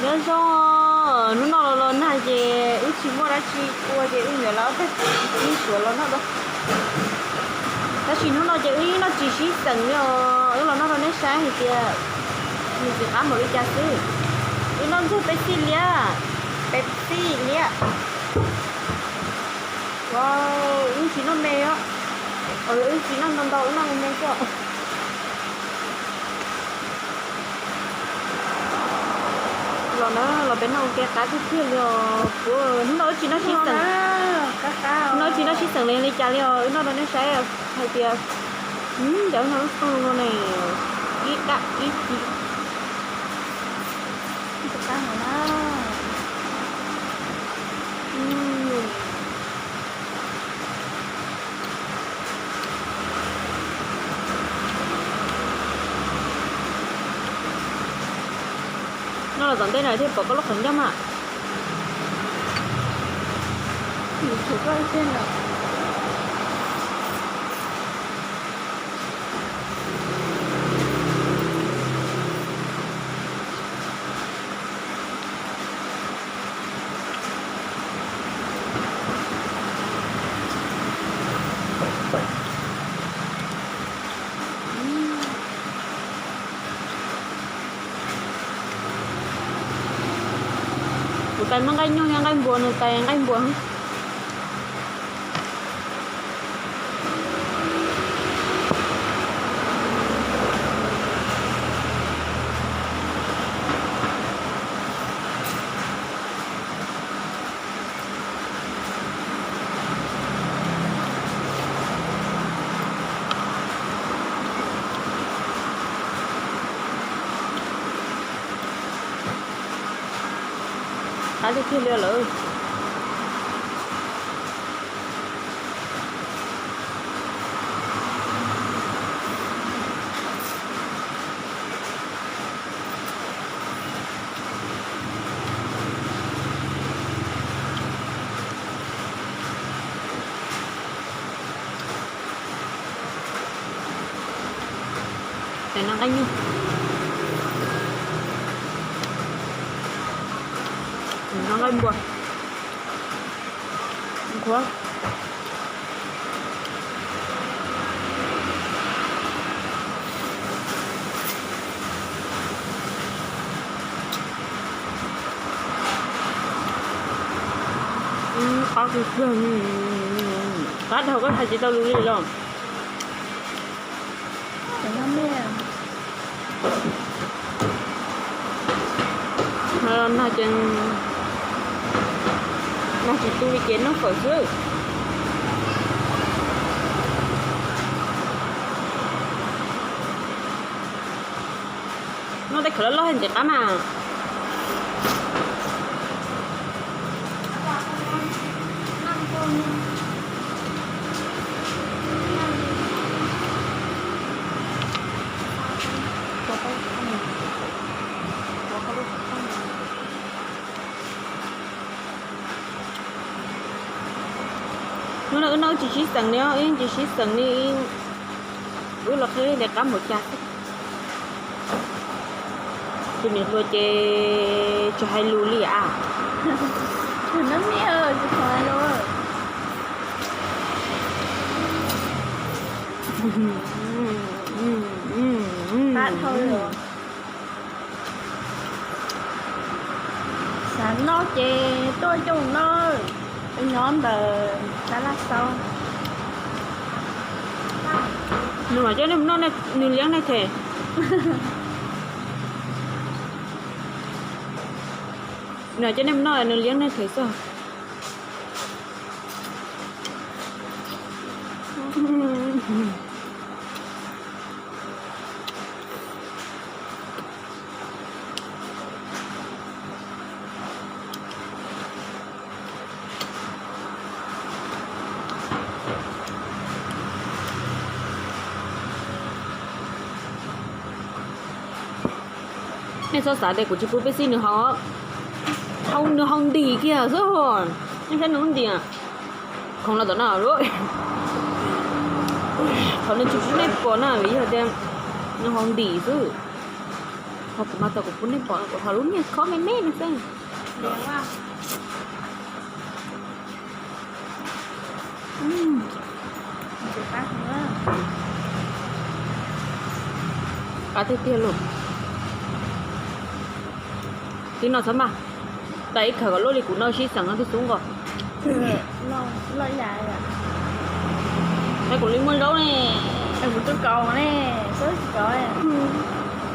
Nyob zoo, hnub no los los nag ces wb tsis muaj dab tsi ua ces wb yuav los ob peb tug txiv neej suav los noj dua. Tab sis hnub no ces wb noj tsis sib xeem li os, wb los noj rau nej saib hais tias nws tsis qab npaum li cas xwb. Wb noj ntxuag Pepsi liab, Pepsi liab. Wow, wb tsis noj me os. Wb tsis noj ntau ntau, wb noj me me xwb. Los na, los peb noj ua ke qab tiag tiag li os. Hnub no wb tsis noj sib xeem, hnub no wb tsis noj sib xeem li cas li os, wb noj rau nej saib hais tias, cov wb noj wb qeej no ne, ib dab ib ci. Noj los tom ntej no thiaj pom koj lub qhov ncauj mas. Kuv tais muaj nqaij nyuj thiab nqaij npua, nws tais nqaij npua. Qab tiag tiag li lawm. Tais no nqaij nyuj, no nqaij npua. Qab kawg, qab dhau koj hais tsis tau lus li los. Nag ces, nag tsis tu li ces noj fawm xwb. Noj tej khawv loj loj ntxim qab mas. Hnub no wb noj wb tsis sib xeem li, wb tsis sib xeem li. Wb los qhib li qab npaum cas xwb. Tus niam hluas ces tsis hais lus li a. Xav noj ces tuaj coj mus noj, nyob ntawm Xab Laj Xaub. Nws mam coj nej mus noj, nws liab nej them. Nws mam coj nej mus noj, nws liab nej them xwb. Nej txhob xav tias kuv tsis pub peb xij nws haus, nws haus ntim kiag xwb. Nej saib nws lub ntim, khoov los tom no, qhov nws tsis pub nej pom na vim yog tias nws haus ntim xwb. Qhov kuv mas tau kuv pub nej pom kuv thov lub niag khob me me no xwb. Qab tiag tiag lauj. Tib no txhob mas, tau ib khawv kom luaj li kuv no sib xeem no twb xub nkaus. Loj ya, kuv li muaj zaub ne. Kuv tus kaus ne,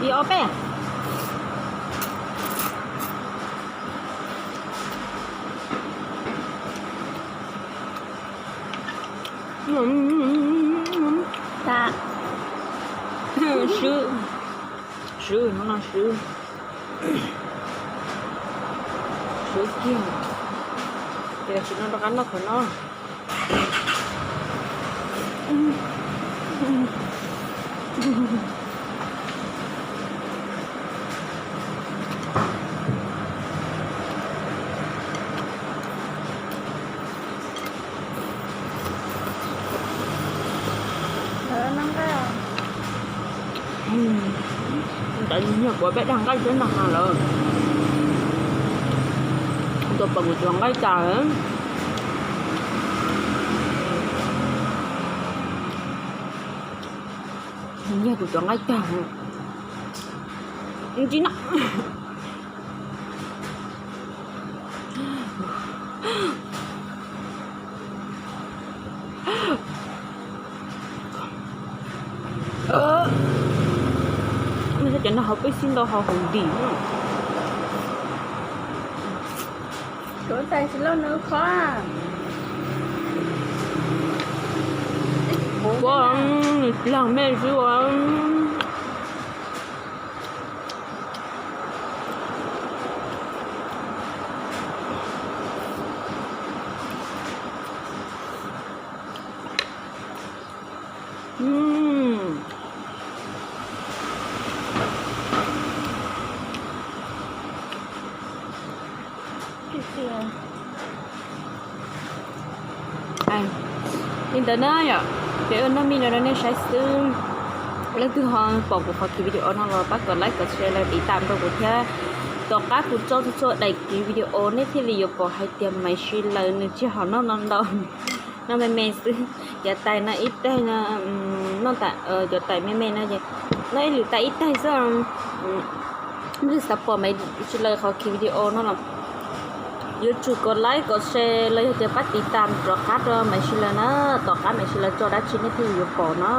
ib ob peb. Swb, swb, hnub no swb, swb kiag. Ces tam sim no rov qab noj qhov no. Ntawd nyuag kuv peb dag nqaij thiab no lawm. Tua pom kuv cov nqaij tas. Nyuag kuv cov nqaij tas. Tsis no. Cov no hauv peb xib ntau hauv hauv ntim. Kuv tais tsis lauj nws qhov. Kuv plag mej xwb ua. Li ntawd na yom, ces ua noj me no rau nej saib xwb. Leej twg ho pom kuv qhov video no los pab kom like kom share los tiv tam rau kuv thiab. Tom qab kuv tso txhua txhua daim kiv video nej thiaj li yuav pom hais tias Maiv Sij Laws nws tsis hom noj no ntau, noj me me xwb. Cov tais no ib tais no, noj tas cov tais me me no ces noj ib lwm tais ib tais xwb. Leej twg xav pom Maiv Sij Laws qhov kiv video no los yuav tsum kom like kom share los yog tias pab tiv tam rov qab rau Maiv Sij Laws na. Tom qab Maiv Sij Laws tso dab tsi nej thiaj li yuav pom no.